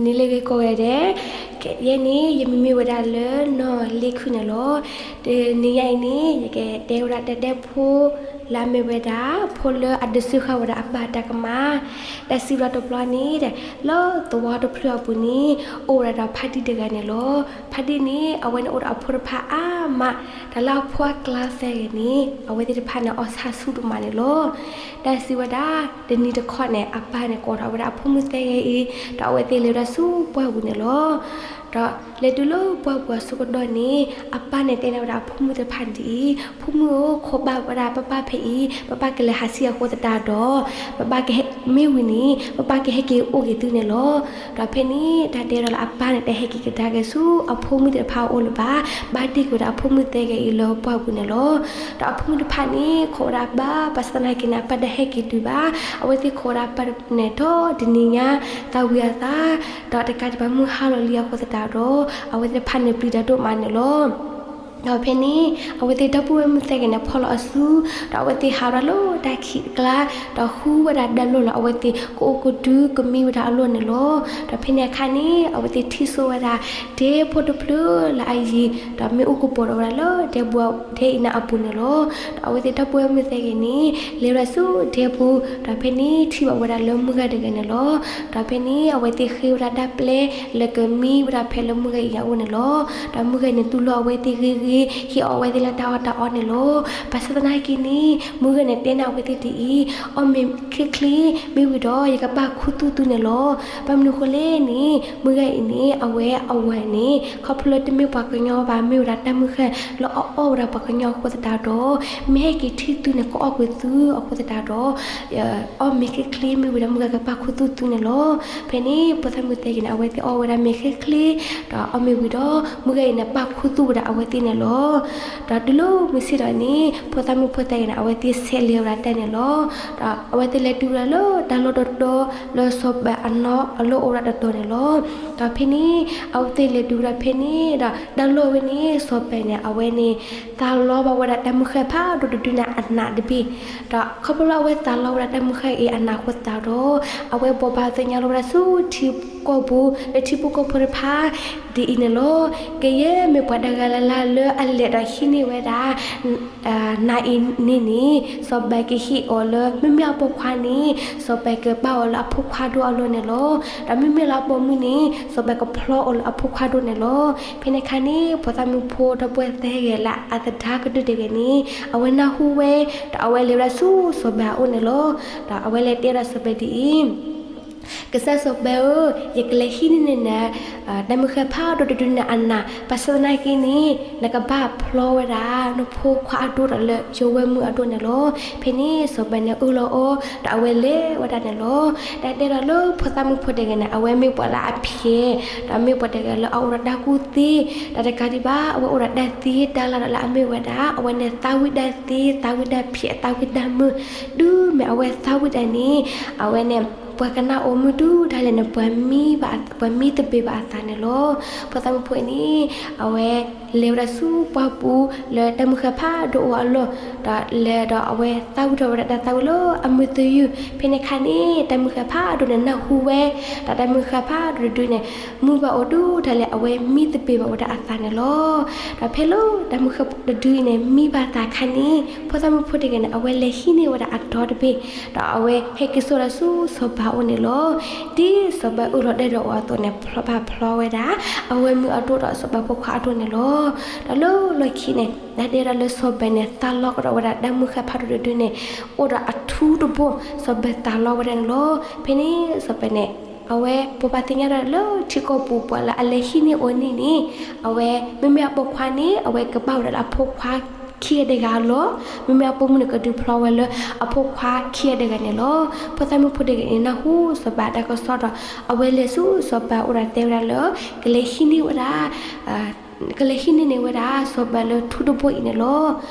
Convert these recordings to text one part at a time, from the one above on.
နံၤလၢအဂ့ၤကိးဂၤဒဲး, ယဲန့ၣ် ယမံၤမ့ၢ်ဝဲဒၣ်လၢနီၢ်လ့ခုၣ်န့ၣ်လီၤ. တနံၤညါအံၤန့ၣ် ယကတဲဝဲဒၣ်တၢ်ဒဲးဖိ လၢအမ့ၢ်ဝဲဒၣ် ဖိလၢအဒုးစၢဃာ်ဝဲဒၣ်အပၢ်တၢ်ကမၣ်. တၢ်စံးဘျုးတဘျီန့ၣ် လၢသဝီတဖျၢၣ်အပူၤန့ၣ် အိၣ်ဝဲဒၣ်ဒီးဖးဒံၣ်တဂၤန့ၣ်လီၤ. ဖးဒံၣ်န့ၣ် အဝဲန့ၣ်အိၣ်ဒီးအဖိတဖၣ်အါမး, တၢ်လၢအဖိအကျါသၢဂၤန့ၣ် အဝဲသ့ၣ်တဖၣ်န့ၣ် အီၣ်ဆၣ်ဆူၣ်ဒိၣ်မးန့ၣ်လီၤ. တၢ်စံးဝဲဒၣ် တနံၤတခီန့ၣ် အပၢ်န့ၣ် ကိးထီၣ်ဝဲဒၣ်အဖိမုၣ်သၢဂၤအံၤ, ဒီးအဝဲသ့ၣ်လဲၤဝဲဒၣ်ဆူပှၢ်ပူၤန့ၣ်လီၤ. ဒီးလဲၤတုၤလၢပှၢ်ပူၤအဆၢကတီၢ်န့ၣ် အပၢ်န့ၣ်တဲန့ၢ်ဝဲဒၣ်အဖိမုၣ်သ့ၣ်တဖၣ်ဒ်အံၤ, ဖိမုၣ်ဧၢ, ခိးဘၣ်ဝဲဒၣ်ပၢ်ပၢ်ဖဲအံၤ, ပၢ်ပၢ်ကလဲၤဟးဆံအဃိသတးဒီး ပၢ်ပၢ်ကဟဲ, မ့ၢ်ဝံၤန့ၣ် ပၢ်ပၢ်ကဟဲက့ၤအိၣ်က့ၤသုန့ၣ်လီၤ. ဒီးဖဲန့ၣ် တၢ်တဲဒၣ်လၢအပၢ်န့ၣ် တဟဲက့ၤကဒါက့ၤဆူအဖိမုၣ်သ့ၣ်တဖၣ်အအိၣ်လၢၤဘၣ်, ဘၣ်တ့ၢ်ကွံာ်ဝဲဒၣ်အဖိမုၣ်သၢဂၤအံၤလၢပှၢ်ပူၤန့ၣ်လီၤ. ဒီးအဖိမုၣ်တဖၣ်န့ၣ် ခိးဝဲဒၣ်အပၢ်, ဘၣ်ဆၣ်သနာ်က့န့ၣ် အပၢ်တဟဲက့ၤတုၤဘၣ်. အဝဲသ့ၣ်ခိးဝဲဒၣ်အပၢ်န့ၣ်ဒီးတနံၤညါ သးဝံၤအသး, ဒီးတကးဒံးဘၣ်မုၢ်ဟါလီၤလံအဃိသတးဒီး အဝဲသ့ၣ်တဖၣ်န့ၣ်ပျံၤတၢ်ဒိၣ်မးန့ၣ်လီၤ. ဒီးဖဲန့ၣ် အဝဲသ့ၣ်ဒီပုၢ်ဝဲၢ်မုၣ်သၢဂၤန့ၣ် ဖီၣ်လီၤအစု, ဒီးအဝဲသ့ၣ်ဟးဝဲဒၣ်လၢတၢ်ခံးအကျါ, ဒီးဃုဝဲဒၣ်ဒါလိၣ်လၢအဝဲသ့ၣ်ကအိၣ်ကဒုကမံဝဲဒၣ်အလီၢ်န့ၣ်လီၤ. ဒီးဖဲန့ၣ်အခါန့ၣ် အဝဲသ့ၣ်ထံၣ်ဆိဝဲဒၣ် ဒဲဖိတဖျၢၣ်လၢအယံၤ, ဒီးမ့ၣ်အူကပီၤဒီးဝဲဒၣ်လၢဒဲပူၤ, ဒဲအံၤန့ၣ်အပူၤန့ၣ်လီၤ. ဒီးအဝဲသ့ၣ်ဒီပုၢ်ဝဲၢ်မုၣ်သၢဂၤန့ၣ် လဲၤဝဲဒၣ်ဆူဒဲပူၤ, ဒီးဖဲန့ၣ်ထံၣ်ဘၣ်ဝဲဒၣ်လၢမုၢ်ဂၤတဂၤန့ၣ်လီၤ. ဒီးဖဲန့ၣ် အဝဲသ့ၣ်ဃ့ဝဲဒၣ်တၢ်ပျဲလၢကမံဝဲဒၣ်ဖဲလၢမုၢ်ဂၤအံၤအအိၣ်န့ၣ်လီၤ. ဒီးမုၢ်ဂၤန့ၣ်တူၢ်လိာ်အဝဲသ့ၣ်ဂ့ၤဂ့ၤ, ဟ့ၣ်အီၣ်အဝဲသ့ၣ်လၢတၢ်အီၣ်တၢ်အီန့ၣ်လီၤ. ဘၣ်ဆၣ်သနာ်က့န့ၣ် မုၢ်ဂၤန့ၣ်တဲန့ၢ်အဝဲသ့ၣ်ဒ်အံၤ, အီၣ်မ့ၤချ့ချ့, မ့ၢ်ဝံၤဒီး ယကဘၣ်ခူသူၣ်သုန့ၣ်လီၤ. ဘၣ်မနုၤအဃိလဲၣ်န့ၣ် မုၢ်ဂၤအံၤန့ၣ် အဝဲအဝၤန့ၣ် ခီဖျိလၢတမ့ၢ်ပှၤကညီဘၣ်, မ့ၢ်ဝဲဒၣ်တၢ်မုၢ်ဃၢ်လၢအအီၣ်ဝဲဒၣ်ပှၤကညီအဃိသတးဒီး မ့ၢ်ဟဲက့ၤထံၣ်သုန့ၣ် ကအီၣ်ကွံာ်သုအဃိသတးဒီး အီၣ်မ့ၤချ့ချ့ မ့ၢ်ဝံၤဒီး မုၢ်ဂၤကဘၣ်ခူသူၣ်သုန့ၣ်လီၤ. ဖဲန့ၣ် ဖိသၣ်မုၣ်သၢဂၤန့ၣ် အဝဲသ့ၣ်အီၣ်ဝဲဒၣ်မ့ၤချ့ချ့, ဒီးအီၣ်မ့ၤဝံၤဒီး မုၢ်ဂၤအံၤန့ၣ် ဘၣ်ခူသူၣ်ဝဲဒၣ်အဝဲသ့ၣ်န့ၣ်လီၤ. ဒီးတုၤလၢမုၢ်ဆ့ၣ်ဒီးန့ၣ် ဖိသၣ်မုၣ်ဖိသၢဂၤန့ၣ် အဝဲသ့ၣ်ဆဲးလဲၤဝဲဒၣ်တၢ်န့ၣ်လီၤ. ဒီးအဝဲသ့ၣ်လဲၤတုၤဝဲဒၣ်လၢတၢ်လီၢ်တတီၤ လၢစီၤပၤအနီၢ်အလီၢ်အိၣ်ဝဲဒၣ်တတီၤန့ၣ်လီၤ. ဒီးဖဲန့ၣ် အဝဲသ့ၣ်လဲၤတုၤဝဲဒၣ်ဖဲန့ၣ် ဒီးတၢ်လီၢ်ဝဲန့ၣ် စီၤပၤန့ၣ် အဝဲန့ၣ် သးလီဘၣ်ဝဲဒၣ်တၢ်မုၢ်ဃၢ်ဖးဒိၣ်တဒုန့ၣ်အနးတဘ့ၣ်. ဒီးခီဖျိလၢအဝဲသးလီဝဲဒၣ်တၢ်မုၢ်ဃၢ်အံၤအနးအဃိသတးဒီး အဝဲဘိးဘၣ်သ့ၣ်ညါလီၤဝဲဒၣ်ဆူထံကီၢ်ပူၤ လၢထံဖိကီၢ်ဖိတဖၣ် ဒ်အံၤန့ၣ်လီၤ. ကယဲၢ်မ့ၢ်ပှၤတဂၤလၢ်လၢ်လၢအလဲၤဒီးဟံးန့ၢ်ဝဲဒၣ် နးအံၤန့ၣ်န့ၣ် စီၤပၤကဟ့ၣ်အီၤလၢ မ့မ့ၢ်အပိာ်ခွါန့ၣ် စီၤပၤကဘၣ်အီၤလၢအဖိခွါဒိၣ်အလီၢ်န့ၣ်လီၤ. ဒီးမ့မ့ၢ်လၢအပိာ်မုၣ်န့ၣ် စီၤပၤကဖျီအီၤလၢအဖိခွါဒိၣ်န့ၣ်လီၤ. ဖဲန့ၣ်အခါန့ၣ် ဖိသၣ်မုၣ်ဖိဒီပုၢ်ဝဲၢ်သၢဂၤလၢအသဒါကဒုတဂၤန့ၣ် အဝဲနၢ်ဟူဝဲ ဒီးအဝဲလဲၤဝဲဒၣ်ဆူစီၤပၤအအိၣ်န့ၣ်လီၤ. ဒီးအဝဲလဲၤတဲဒၣ်စီၤပၤဒ်အံၤ ကစၢ်စီၤပၤဧၢ, ယကလဲၤဟံးန့ၢ်နၤ တၢ်မုၢ်ဃၢ်ဖးဒိၣ်တဒုန့ၣ်အနး, ဘၣ်ဆၣ်သနာ်က့န့ၣ် နကဘၣ်ဖျီဝဲဒၣ် နဖိခွါအဒိၣ်ဒီးလၢယဝဲၢ်မုၣ်အဒိၣ်န့ၣ်လီၤ. ဖဲန့ၣ်စီၤပၤန့ၣ်အၢၣ်လီၤအီၤ ဒီးအဝဲလဲၤဝဲဒၣ်န့ၣ်လီၤ. တၢ်တဲဒီးလၢဖိသၣ်မုၣ်ဖိတဂၤန့ၣ် အဝဲမ့ၢ်ပှၤလၢအဖျဲး ဒီးမ့ၢ်ပှၤတဂၤလၢအအိၣ်ဒီးတၢ်ကူၣ်သ့, ဒီးတကးဒံးဘၣ် အဝဲအိၣ်ဒီးတၢ်သ့တၢ်လၢ်ဒီးလၢအမ့ၢ်ဝဲဒၣ် အဝဲန့ၣ်သးဝံၣ်တၢ်သ့ သးဝံၣ်တၢ်ဖျဲး သးဝံၣ်တၢ်မုာ်, တုၤမ့ၢ်အဝဲသးဝံၣ်တၢ်န့ၣ် အဝဲန့ၣ် ပှၤကနၣ်အီၤမုၢ်ဒုးဒၣ်လဲာ်န့ၣ် ပှၤမံဘၣ် ပှၤမံသပ့ၤဘၣ်အသးန့ၣ်လီၤ. ဖိသၣ်မုၣ်ဖိအံၤန့ၣ် အဝဲလဲၤဝဲဒၣ်ဆူပှၢ်ပူၤလၢတၢ်မုၢ်ဃၢ်ဖးဒိၣ်အိၣ်အလီၢ်, ဒီးလဲၤဒီးအဝဲသးဝံၣ်ထီၣ်ဝဲဒၣ်တၢ်သးဝံၣ်လၢအမုာ်သယုၢ်, ဖဲန့ၣ်အခါန့ၣ် တၢ်မုၢ်ဃၢ်ဖးဒိၣ်န့ၣ်နၢ်ဟူဝဲ, ဒီးတၢ်မုၢ်ဃၢ်ဖးဒိၣ်တဒုန့ၣ် မုာ်ဘၣ်အီၤဒုးဒၣ်လဲာ် အဝဲမံသပ့ၤဘၣ်ဝဲဒၣ်အသးန့ၣ်လီၤ. ဒီးဖဲလၢတၢ်မုၢ်ဃၢ်တဒုအံၤန့ၣ် မံဘၣ်သးအခါန့ၣ် ဖိသၣ်မုၣ်ဖိတဂၤန့ၣ် အဝဲလဲၤဟံးန့ၢ်ဝဲဒၣ်အတီတဘ့ၣ်, ဒီးအဝဲဟဲက့ၤစိာ်ဒီးဆူစီၤပၤအအိၣ်န့ၣ်လီၤ. ဒ်စီၤပၤအၢၣ်လီၤတဲာ်ဒီးအီၤအသိးန့ၣ် ဖျီဘၣ်ဖျီဝဲဒၣ် အဝဲမုၣ်အဒိၣ်ဒီးစီၤပၤဖိခွါအဒိၣ်န့ၣ်လီၤ. ဒီးလၢလီၢ်ခံန့ၣ် တၢ်တဲဒၣ်လၢစီၤပၤန့ၣ် သးလီကဒီးဝဲဒၣ်တၢ်မုၢ်ဃၢ်ဖးဒိၣ်တဒုန့ၣ် အိၣ်ဒီးအထူတဘိ စီၤပၤသးလီဝဲဒၣ်န့ၣ်လီၤ. ဖဲန့ၣ်စီၤပၤန့ၣ် အဝဲဘိးဘၣ်သ့ၣ်ညါဒၣ်လၢထံကီၢ်ပူၤပှၤလၢအလဲၤဟံးန့ၢ်အီၤန့ၣ်န့ၣ် အဝဲမ့မ့ၢ်အပိာ်ခွါန့ၣ် အဝဲကဘၣ်ဝဲဒၣ်လၢအဖိခွါခံဂၤတဂၤလီၤ. မ့မ့ၢ်အပိာ်မုၣ်န့ၣ် ကဒုးဖျီဝဲလၢအဖိခွါခံဂၤတဂၤန့ၣ်လီၤ. ဖိသၣ်မုၣ်ဖိတဂၤန့ၣ် နၢ်ဟူစီၤပၤတၢ်ကစီၣ်ဒီး အဝဲလဲၤဆူစီၤပၤအအိၣ်ဒီးတဲဝဲဒၣ်လၢ ကလဲၤဟံးန့ၢ်ဝဲဒၣ် ကလဲၤဟံးန့ၢ်န့ၢ်ဝဲဒၣ် စီၤပၤလၢထူတဘိအံၤန့ၣ်လီၤ.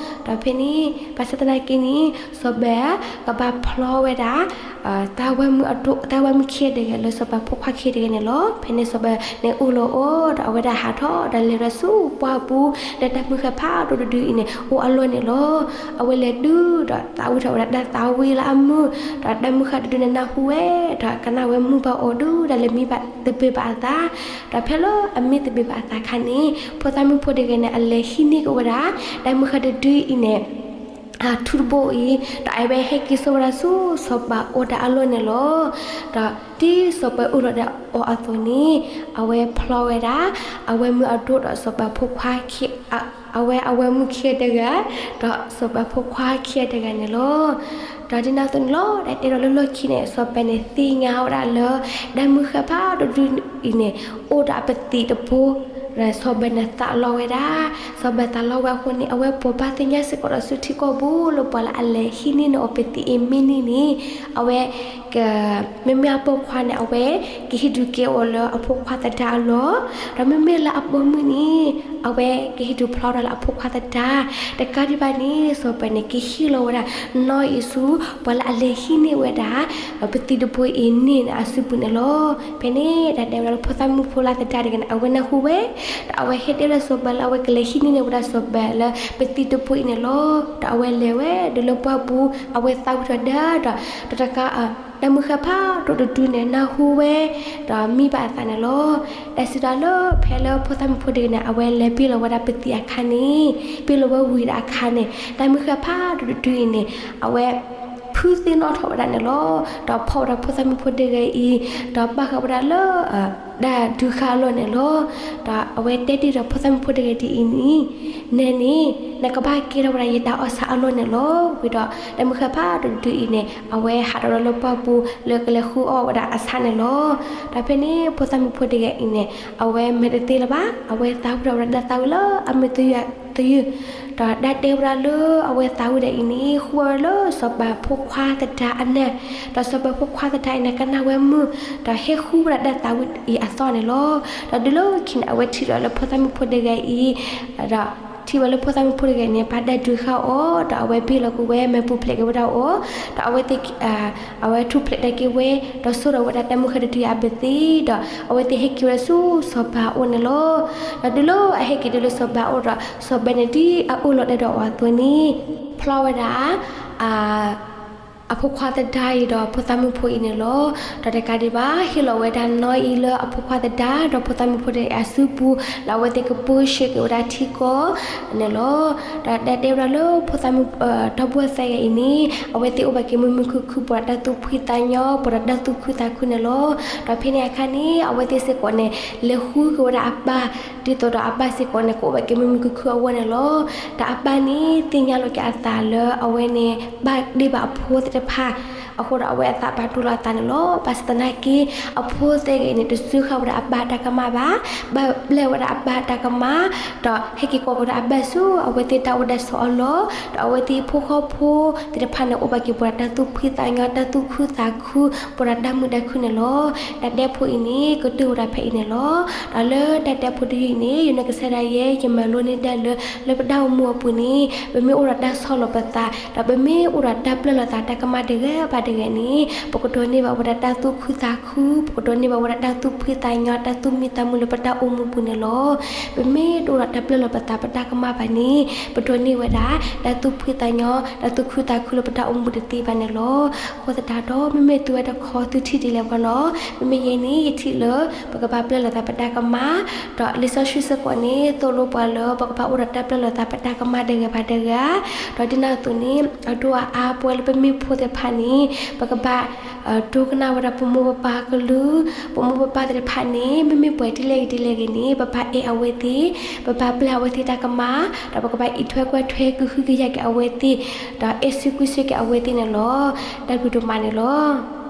ဒီးဖဲန့ၣ် ဘၣ်ဆၣ်သနာ်က့န့ၣ် စီၤပၤကဘၣ်ဖျီဝဲဒၣ် တၢ်ဝဲၢ်မုၢ်အဒိၣ် တၢ်ဝဲၢ်မုၢ်ခံဂၤတဂၤလၢစီၤပၤဖိခွါခံဂၤတဂၤန့ၣ်လီၤ. ဖဲန့ၣ်စီၤပၤန့ၣ်အိၣ်လီၤအီၤ ဒီးအဝဲဒၣ်ဟးထီၣ်ဒီးလဲၤဝဲဒၣ်ဆူပှၢ်ပူၤ လၢတၢ်မုၢ်ဃၢ်ဖးဒိၣ်တဒုအံၤန့ၣ် အိၣ်အလီၢ်န့ၣ်လီၤ. အဝဲလဲၤဒုးဒီးသးဝံၣ်ထီၣ်ဝဲဒၣ်တၢ်သးဝံၣ်လၢအမုၢ် ဒီးတၢ်မုၢ်ဃၢ်တဒုန့ၣ်နၢ်ဟူဝဲ ဒီးကနၣ်ဝဲမုၢ်ဘၣ်အိၣ်ဒုး ဒီးလဲၤမံဘၣ်သဘ့ၣ်ဘၣ်အသး ဒီးဖဲလၢအမံသဘ့ၣ်ဘၣ်အသးအခါန့ၣ် ဖိသၣ်မုၣ်ဖိတဂၤန့ၣ် အလဲၤဟံးန့ၢ်က့ၤဝဲဒၣ် တၢ်မုၢ်ဃၢ်တဒုအံၤန့ၣ် ထူတဘိအံၤ ဒီးအဝဲဟဲက့ၤစိာ်ဝဲဒၣ်ဆူစီၤပၤအိၣ်တၢ်အလီၢ်န့ၣ်လီၤ. ဒီးဒ်စီၤပၤအိၣ်လီၤဒီးအီၤအသိးန့ၣ် အဝဲဖျီဝဲဒၣ် အဝဲမုၢ်အဒိၣ်ဒီးစီၤပၤဖိခွါ အဝဲအဝဲမုၢ်ခံဂၤတဂၤ ဒီးစီၤပၤဖိခွါခံဂၤတဂၤန့ၣ်လီၤ. ဒီးဒ်န့ၣ်အသိးန့ၣ်လီၤ တၢ်တဲဒီးလၢလီၢ်ခံန့ၣ် စီၤပၤန့ၣ်သ့ၣ်ညါဝဲဒၣ်လၢ တၢ်မုၢ်ဃၢ်ဖးဒိၣ်တဒုအံၤန့ၣ် အိၣ်ဒီးအပသံးတဘိ ဒီးစီၤပၤန့ၣ်သးလီဝဲဒၣ် စီၤပၤသးလီဝဲအဃိန့ၣ် အဝဲပိာ်ဘၣ်သ့ၣ်ညါစ့ၢ်ကီးဒီးဆူထံကီၢ်ပူၤလၢပှၤလၢအလဲၤဟံးန့ၢ်န့ၢ်အီၤပသံးအံၤမ့ၢ်န့ၢ်န့ၣ် အဝဲ မ့မ့ၢ်အပိာ်ခွါန့ၣ် အဝဲကဟ့ၣ်ဒုးကဲအီၤလၢအဖိခွါသဒါအလီၢ်, ဒီးမ့မ့ၢ်လၢအပိာ်မုၣ်န့ၣ် အဝဲကဟ့ၣ်ဒုးဖျီဒီးလၢအဖိခွါသဒါ, တကးဒံးဘၣ်န့ၣ် စီၤပၤန့ၣ် ကဟ့ၣ်လီၤဝဲဒၣ်နီၢ်အံၤဆူ ပှၤလၢအလဲၤဟံးန့ၢ်ဝဲဒၣ် ပသံးတဘိအံၤန့ၢ်န့ၣ်အစုပူၤန့ၣ်လီၤ. ဖဲန့ၣ် တၢ်တဲဝဲဒၣ်လၢဖိသၣ်မုၣ်ဖိလၢသဒါတဂၤန့ၣ် အဝဲနၢ်ဟူဝဲ, ဒီးအဝဲဟဲတဲဝဲဒၣ်စီၤပၤလၢအဝဲကလဲၤဟံးန့ၢ်န့ၢ်ဝဲဒၣ်စီၤပၤလၢပသံးတဘိအံၤန့ၣ်လီၤ. ဒီးအဝဲလဲၤဝဲဒၣ်လၢပှၢ်ပူၤ အဝဲသးဝံၣ်ထီၣ်ဒၣ်ဒီး တကး တၢ်မုၢ်ဃၢ်ဖးဒိၣ်တဒုန့ၣ် နၢ်ဟူဝဲ ဒီးမံဘၣ်အသးန့ၣ်လီၤ. တၢ်စံးဒၣ်လၢဖဲလၢဖိသၣ်မုၣ်ဖိတဂၤန့ၣ် အဝဲလဲၤဘ့ၣ်လီၤဝဲဒၣ်ပသံးအခါန့ၣ်, ဘ့ၣ်လီၤဝဲဝံၤဒၣ်အခါန့ၣ် တၢ်မုၢ်ဃၢ်ဖးဒိၣ်တဒုအံၤန့ၣ် အဝဲ ဖုသ့ၣ်နီၣ်ထီၣ်ဝဲဒၣ်န့ၣ်လီၤ. ဒီးဖီၣ်ဝဲဒၣ်ဖိသၣ်မုၣ်ဖိတဂၤအံၤ ဒီးဘၣ်ဃးဝဲဒၣ်လၢ တၢ်ဒုးဃာ်အလီၢ်န့ၣ်လီၤ. ဒီးအဝဲတဲတ့ၢ်ဒီးဖိသၣ်မုၣ်ဖိတဂၤဒ်အံၤန့ၣ်, နဲန့ၣ် နကဘၣ်ကဲထီၣ်ဝဲဒၣ်ယတၢ်အီၣ်ဆၣ်အလီၢ်န့ၣ်လီၤ. ဝံၤဒီးတၢ်မုၢ်ဃၢ်ဖးဒိၣ်တဒုအံၤန့ၣ် အဝဲဟးထီၣ်ဒီးလၢပှၢ်ပူၤလၢကလဲၤဃုအီၣ်ဝဲဒၣ်အဆၣ်န့ၣ်လီၤ. ဒီးဖဲန့ၣ် ဖိသၣ်မုၣ်ဖိတဂၤအံၤန့ၣ် အဝဲမဲာ်တသ့လၢၤဘၣ်, အဝဲသးဝံၣ်ထီၣ်ဝဲဒၣ်တၢ်သးဝံၣ်လၢအမ့ၢ်သယုၢ်သယုၢ်, ဒီးတၢ်တဲဝဲဒၣ်လၢအဝဲသးဝံၣ်ဒၣ်အံၤန့ၣ် ဃုဝဲလၢစီၤပၤဖိခွါသဒါအနၢ်, ဒီးစီၤပၤဖိခွါသဒါအံၤန့ၣ် ကနၣ်ဝဲမုာ်, ဒီးဟ့ၣ်ဃုဝဲဒၣ်တၢ်သးဝံၣ်အံၤအသီန့ၣ်လီၤ. ဒီးတုၤလၢခံန့ၣ် အဝဲထံၣ်ဒီးလၢဖိသၣ်မုၣ်ဖိတဂၤအံၤ ဒီးထံၣ်ဝဲလၢဖိသၣ်မုၣ်ဖိတဂၤန့ၣ် ဘၣ်တၢ်ဒုးဃာ်အီၤ, ဒီးအဝဲဘ့ၣ်လီၤကွံာ်ဝဲ မဲာ်ပူၤဖျဲးက့ၤဝဲဒၣ်အီၤ, ဒီးအဝဲသ့ၣ် အဝဲထူၣ်ဖျဲးဒၣ်က့ၤဝဲ, ဒီးစိာ်ထီၣ်ဝဲဒၣ်တၢ်မုၢ်ဃၢ်တဒုအပသံး, ဒီးအဝဲသ့ၣ်ဟဲက့ၤဝဲဒၣ်ဆူစီၤပၤအအိၣ်န့ၣ်လီၤ. ဒီးတုၤလၢအဟဲက့ၤတုၤလၢစီၤပၤအအိၣ်ဒီး စီၤပၤန့ၣ်ဒ်အအိၣ်လီၤတဲာ်ဒီးအီၤအသိးန့ၣ် ဖျီဝဲဒၣ် အဖိခွါသဒါအံၤဒီးဖိသၣ်မုၣ်ဖိအံၤန့ၣ်လီၤ. ဒီးတကးဒံးဘၣ် ဟ့ၣ်လီၤဝဲဒၣ်နီၢ်အံၤလၢအဖိခွါသဒါ ဒီးဖိသၣ်မုၣ်ဖိတဂၤအံၤအစုပူၤ လၢအဝဲသ့ၣ်ကပၢဆှၢက့ၤဝဲဒၣ်ထံကီၢ်န့ၣ်လီၤ. ဒီးတၢ်တဲဝဲဒၣ်လၢဖိသၣ်မုၣ် ဒီပုၢ်ဝဲၢ်သၢဂၤအံၤန့ၣ် အဝဲသ့ၣ်အိၣ်ဘၣ်က့ၤမုာ်မုာ်ခုၣ်ခုၣ် ပှဲၤဒီးတၢ်သူၣ်ဖှံသးညီ ပှဲၤဒီးတၢ်သူၣ်ခုသးခုန့ၣ်လီၤ. ဒီးဖဲန့ၣ်အခါန့ၣ် အဝဲသ့ၣ်စ့ၢ်ကီးန့ၣ် လဲၤဃုက့ၤဝဲဒၣ်အပၢ် ဒ်သိးဒီးအပၢ်စ့ၢ်ကီးန့ၣ် ကအိၣ်ဘၣ်က့ၤမုာ်မုာ်ခုၣ်ခုၣ်အဂီၢ်န့ၣ်လီၤ. ဒီးအပၢ်န့ၣ် သ့ၣ်ညါလီၤက့ၤအသးလၢအဝဲန့ၣ် ဘၣ်ဒ့ၣ်ဘၣ်အဖိသ့ၣ်တဖၣ် အဃိဒီးအဝဲအသးပာ်တူၢ်လိာ်အသးန့ၣ်လီၤ. ဘၣ်ဆၣ်သနာ်က့ အဖိသၢဂၤအံၤန့ၣ် တစၢဃာ်ဝဲဒၣ်အပၢ်တၢ်ကမၣ်ဘၣ်, ဘၣ်ပျဲဝဲဒၣ်အပၢ်တၢ်ကမၣ်, ဒီးဟဲက့ၤကိးက့ၤဝဲဒၣ်အပၢ်ဆူ အဝဲသ့ၣ်တၢ်အိၣ်တၢ်ဆိးအလီၢ်, ဒီးအဝဲသ့ၣ်ဖိဃီဖိသ့ၣ်တဖၣ်န့ၣ် အိၣ်ဘၣ်က့ၤပှဲၤဒီးတၢ်သူၣ်ဖှံသးညီ တၢ်သူၣ်ခုသးခု ပှဲၤဒီးတၢ်မုာ်တၢ်ခုန့ၣ်လီၤ. တၢ်တဲဖိအံၤန့ၣ် ကတၢၢ်ဝဲဒၣ်ဖဲအံၤန့ၣ်လီၤ. ဒီးလၢတၢ်တဲဖိတယုၢ်အံၤန့ၣ် ယနီၢ်ကစၢ်ဒၣ်ယဲ ယမၤလိန့ၢ်ဒၣ်လၢ လၢပတၢ်အိၣ်မူအပူၤန့ၣ် ပမ့ၢ်အိၣ်ဒီးတၢ်ဆီၣ်လီၤပသး ဒီးပမ့ၢ်အိၣ်ဒီးတၢ်ပျၢ်လိာ်သးတၢ်ကမၣ်တဂၤဘၣ်တဂၤန့ၣ် ပကဒိးန့ၢ်ဘၣ်ဝဲဒၣ်တၢ်သူၣ်ခုသးခု, ပကဒိးန့ၢ်ဘၣ်ဝဲဒၣ်တၢ်သူၣ်ဖှံသးညီ တၢ်သူၣ်မံသးမုာ်လၢပတၢ်အိၣ်မူပူၤန့ၣ်လီၤ. ပမ့ၢ်တအိၣ်ဒီးတၢ်ပျၢ်လိာ်ပသးပတၢ်ကမၣ်ဘၣ်န့ၣ် ပဒိးန့ၢ်ဝဲဒၣ် တၢ်သူၣ်ဖှံသးညီ တၢ်သူၣ်ခုသးခုလၢပတၢ်အိၣ်မူတသ့ဘၣ်န့ၣ်လီၤ. အဃိသတးဒီး မ့မ့ၢ်သုဝဲတခီ သုထံၣ်ဒ်လဲၣ်ဘၣ်နီၤ, မ့မ့ၢ်ယဲန့ၣ် ယထံၣ်လၢ ပကဘၣ်ပျၢ်လိာ်သးပတၢ်ကမၣ်, ဒီးလံာ်စီဆှံစ့ၢ်ကီးန့ၣ် သိၣ်လိပှၤလၢ ပကဘၣ်အိၣ်ဒီးတၢ်ပျၢ်လိာ်သးပတၢ်ကမၣ်တဂၤဘၣ်တဂၤ, ဒီးဒ်န့ၣ်အသိးန့ၣ် အဒိၣ်အအါ ပဝဲလၢပမ့ၢ်ဖိသ့ၣ်တဖၣ်န့ၣ် ပကဘၣ် ဒိကနၣ်ဝဲဒၣ်ပမိၢ်ပပၢ်ကလုၢ်, ပမိၢ်ပပၢ်သ့ၣ်တဖၣ်န့ၣ် မ့မ့ၢ်ပှၤဒ်လဲၣ်ဂ့ၤဒ်လဲၣ်ဂ့ၤန့ၣ် ပဘၣ်အဲၣ်အဝဲသ့ၣ်, ပဘၣ်ပျၢ်အဝဲသ့ၣ်တၢ်ကမၣ်, ဒီးပကဘၣ်အံးထွဲကွၢ်ထွဲ ကဟုကယာ်က့ၤအဝဲသ့ၣ်, ဒီးအဲၣ်ဆူးကွံဆူးက့ၤအဝဲသ့ၣ်န့ၣ်လီၤ. တၢ်ဘျုးဒိၣ်မးန့ၣ်လီၤ.